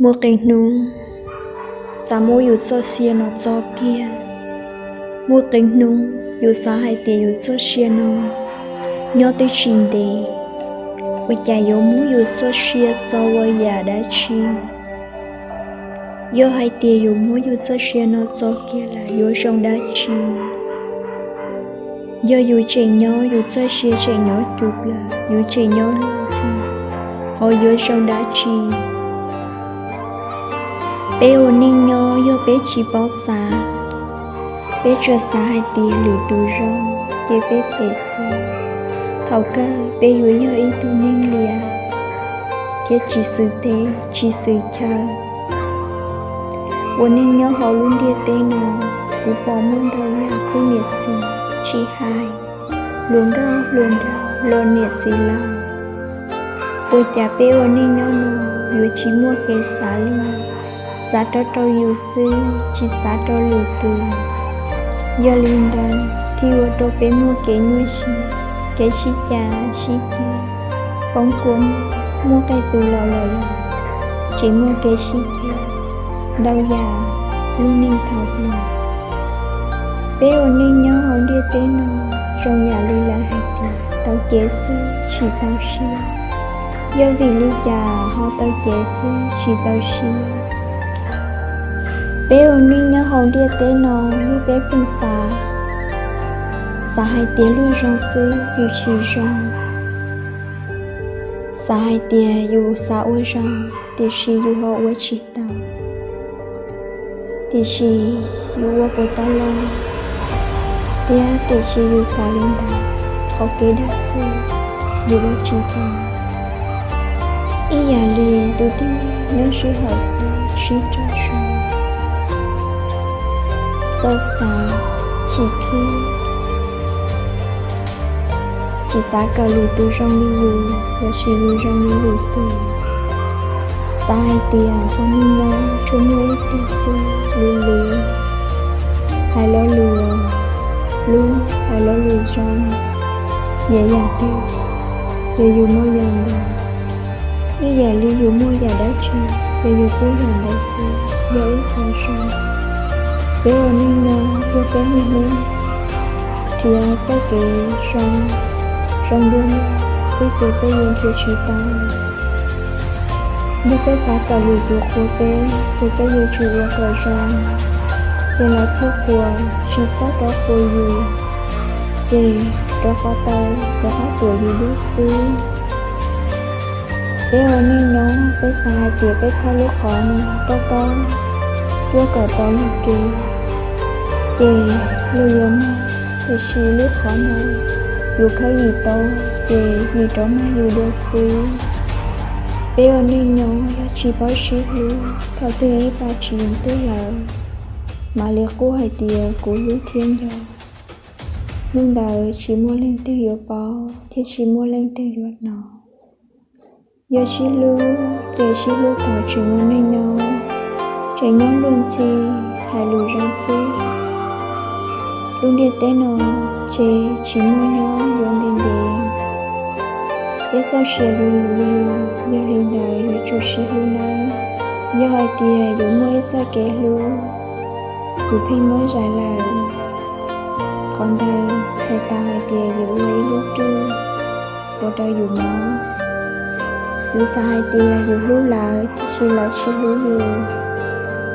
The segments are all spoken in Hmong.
Muaj qee hnub xav muab yus txoj sia no txo kiag. Muaj qee hnub yus xav hais tias yus txoj sia no nyob twb tsis ntev, ua cas yuav muab yus txoj sia txo ua yam dab tsi? Yog hais tias yus muab yus txoj sia no txo kiag lawm yuav zoo dab tsi? Yog yus tseem nyob, yus txoj sia tseem nyob cuv plaws, yus tseem nyob luag ntxhi, ho yuav zoo dab tsi? Peb ua neej nyob yog peb tsis paub xav, peb tsuas xav hais tias lwm tus zoo ces peb phem xwb. Thaum kawg peb yuav yog ib tug neeg liam thiab tsis xwm teb tsis xwm chaw. Ua neej nyob hauv lub ntiaj teb no, kuv pom muaj ntau yam khub niam txiv tsis hais, hluas nkauj hluas nraug los niam txiv laus. Ua cas peb ua neej nyob no yuav tsis muaj kev xav li, xav rau rau yus xwb tsis xav rau lwm tus? Yog li ntawd thiaj ua rau peb muaj kev nyuaj siab, kev sib cav sib ceg, poob kua muag, muaj qee tus laus lawm los tseem muaj kev sib ceg ntau yam lub neej thaum ub. Peb ua neej nyob hauv ntiaj teb no zoo yam li lawv hais tias tau cev xwb tsis tau siab. Yog vim li cas ho tau cev xwb tsis tau siab? Peb ua neej nyob hauv ntiaj teb no, yog peb pheej xav, xav hais tias luag zoo xwb yus tsis zoo, xav hais tias yus xav ua zoo tiam sis yus ho ua tsis tau, tiam sis yus ua puas tau los, thiab tiam sis yus xav li ntawd, qhov kev dag txim yus ua tsis tau. Ib yam li tus tib neeg nyob sib haum xeeb sib raug zoo, txawj xav tsis khib, tsis xav kom lwm tus zoo li yus los sis yus zoo li lwm tus. Xav hais tias ua neej nyob tsuas muaj ib pliag xwb, lwm lwm hais lo lus hlub, hais lo lus zoo, nyiam yam twg ces yus muaj yam ntawd. Ib yam li yus muaj yam dab tsi ces yus pub yam ntawd xwb, yog ib qho zoo. Peb ua neej nyob yog peb niaj hnub nrhiav txoj kev zoo, zoo dua xwb ces peb yuav nrhiav tsis tau. Yog peb xav kom lwm tus qhuas peb ces peb yuav tsum ua kom zoo, ces lawv thiaj qhuas, tsis txhob rov qhuas yus, ces rov qab tau, rov qab tuam yus dub xwb. Peb ua neej nyob peb xav hais tias peb khawb lub qhov no tob tob, cuab kom tau lub kev, ces luag yuav mloog, tiam sis lub qhov no yus khawb yim tau, ces nws rov mag yus dua xwb. Peb ua neej nyob yog tsis paub sib hlub, thaum twg ib pa tsis yeem tuaj lawm, mam li qub hais tias kuv hlub thiab nco. Hnub ntawd tsis muaj leej twg yuav paub thiab tsis muaj leej twg yuav hnov. Yog sib hlub ces sib hlub thaum tseem ua neej nyob, tseem nyob luag ntxhi, hais lus zoo xwb. Lub ntiaj teb no ces tsis muaj nyob yuav ntev ntev, peb txoj sia luv luv li, yog li ntawd yuav tsum sib hlub nawb. Yog hais tias yuav muaj ib txoj kev hlub, kuv pheej muab zais lawm, qhov ntawd txhais tau hais tias yus ua ib lub rwj ua rau yus mob. Yus xav hais tias yus hlub lawv tiam sis lawv tsis hlub yus,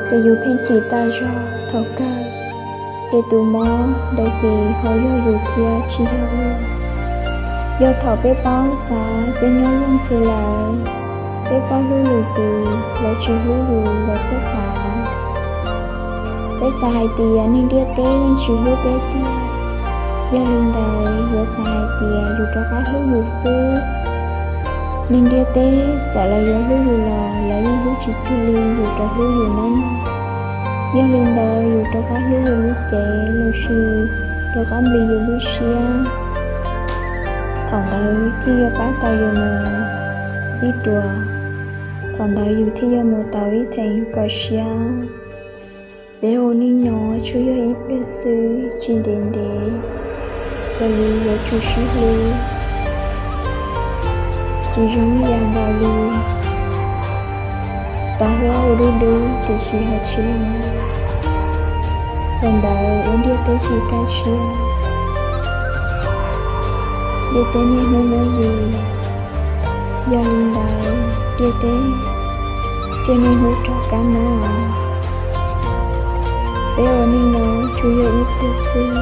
ces yus pheej chim tas zog, thaum kawg ces tus mob ntawd ces ho yog yus thiab tsis yog luag. Yog thaum peb paub xav, peb nyob luag ntxhi lawm, peb paub hlub lwm tus, lawv tsis hlub yus, lawv txhob xav. Peb xav hais tias neeg ntiaj teb yeej tsis hlub peb tiag, yog li ntawd yuav xav hais tias yus rov qab hlub yus xwb. Neeg ntiaj teb txawm lawv yuav hlub yus los lawv yeej hlub tsis cuag li yus rov hlub yus nawb mog. Yog li ntawd yus rov qab hlub yus lub cev los sis rov qab nplig yus lub siab, thaum ntawd thiaj yuav pab tau yus mus ib ruam, thaum ntawd yus thiaj yuav mus tau ib theem kom siab. Peb ua neej nyob tsuas yog ib pliag xwb tsis ntev ntev, yog li yuav tsum sib hlub. Tsis zoo ib yam nkaus li Tau huab ua dub dub tiam sis ho tsis lig na. Thaum ntawd ua ntiaj teb tsis kaj siab, ntiaj teb niaj hnub muab yig. Yog li ntawd ntiaj teb thiaj niaj hnub raug kab mob. Peb ua neej no tsuas yog ib pliag xwb,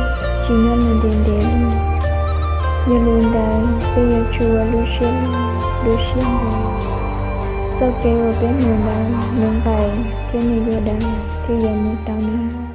tsis nyob mus ntev ntev li. Yog li ntawd peb yuav tsum ua lub siab loj lub siab ntev. Txoj kev uas peb mus ntawd nws nqaim thiab nws yuav dav thiaj yuav mus tau na.